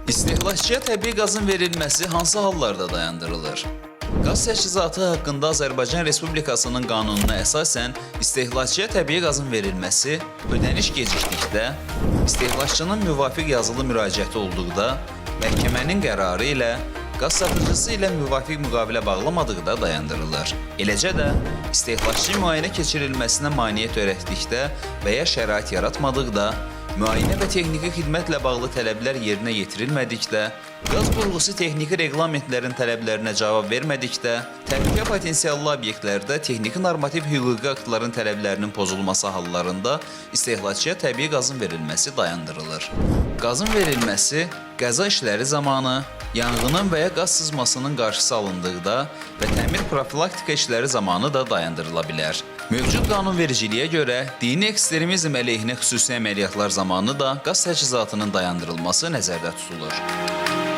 İstehlakçıya təbii qazın verilməsi hansı hallarda dayandırılır? Qaz təchizatı haqqında Azərbaycan Respublikasının qanununa əsasən istehlakçıya təbii qazın verilməsi ödəniş gecikdikdə, istehlakçının müvafiq yazılı müraciəti olduqda, məhkəmənin qərarı ilə, qaz satıcısı ilə müvafiq müqavilə bağlamadıqda dayandırılır. Eləcə də istehlakçı müayinə keçirilməsinə maneə törətdikdə və ya şərait yaratmadıqda, müayinə və texniki xidmətlə bağlı tələblər yerinə yetirilmədikdə, qaz qurğusu texniki reqlamentlərin tələblərinə cavab vermədikdə, təhlükə potensiallı obyektlərdə texniki normativ hüquqi aktların tələblərinin pozulması hallarında istehlakçıya təbii qazın verilməsi dayandırılır. Qazın verilməsi qəza işləri zamanı, yanğının və ya qaz sızmasının qarşısı alındıqda və təmir profilaktika işləri zamanı da dayandırıla bilər. Mövcud qanunvericiliyə görə dini ekstremizm əleyhinə xüsusi əməliyyatlar zamanı da qaz təchizatının dayandırılması nəzərdə tutulur.